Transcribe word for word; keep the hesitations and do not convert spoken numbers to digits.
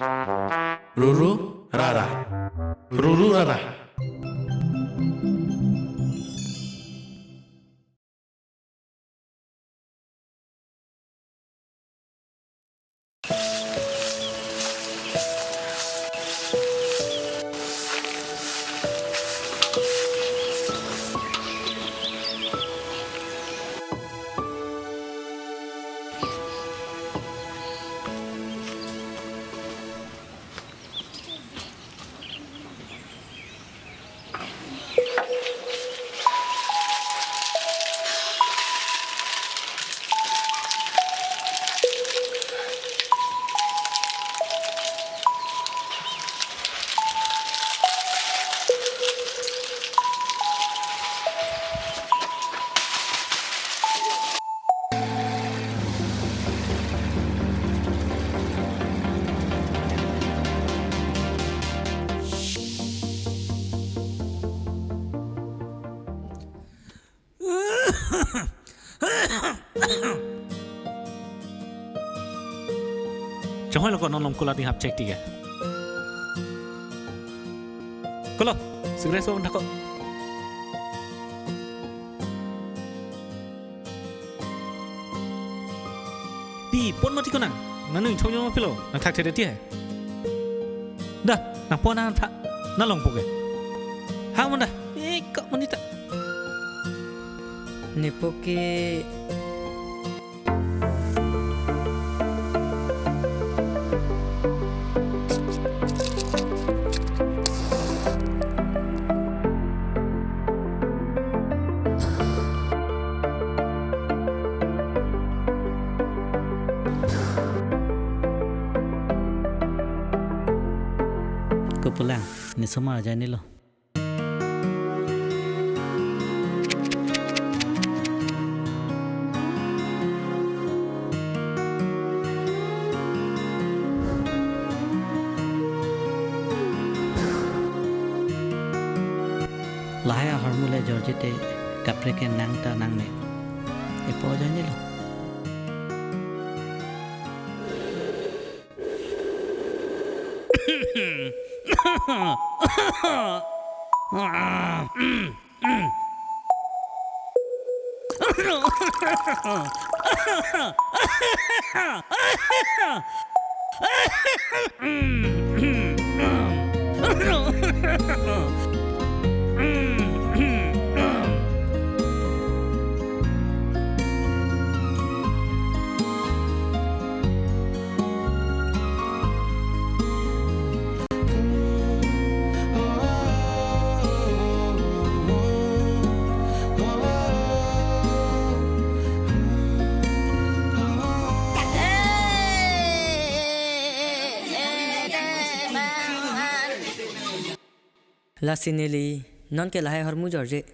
Ruru rara. Ruru rara. Chonghoi lo ko, non lom kulat ni hap chek tike. Kolo, cigarette so thak ko. Pi, pon mati ko nang. Nang nung chong chong pilo. Nang thak thede ti hai. Dah, nang pon nang thak. Nang longpo ke. Ha, mon dah. Eh, kok mon ta. Nepo ke. Kopulang, ne somar aja ni lo. Lahai ahormu le jorje te kaprek ke nang ta nang me. Epo aja ni lo. Lasi neli, non ke lahai ahormu jorje.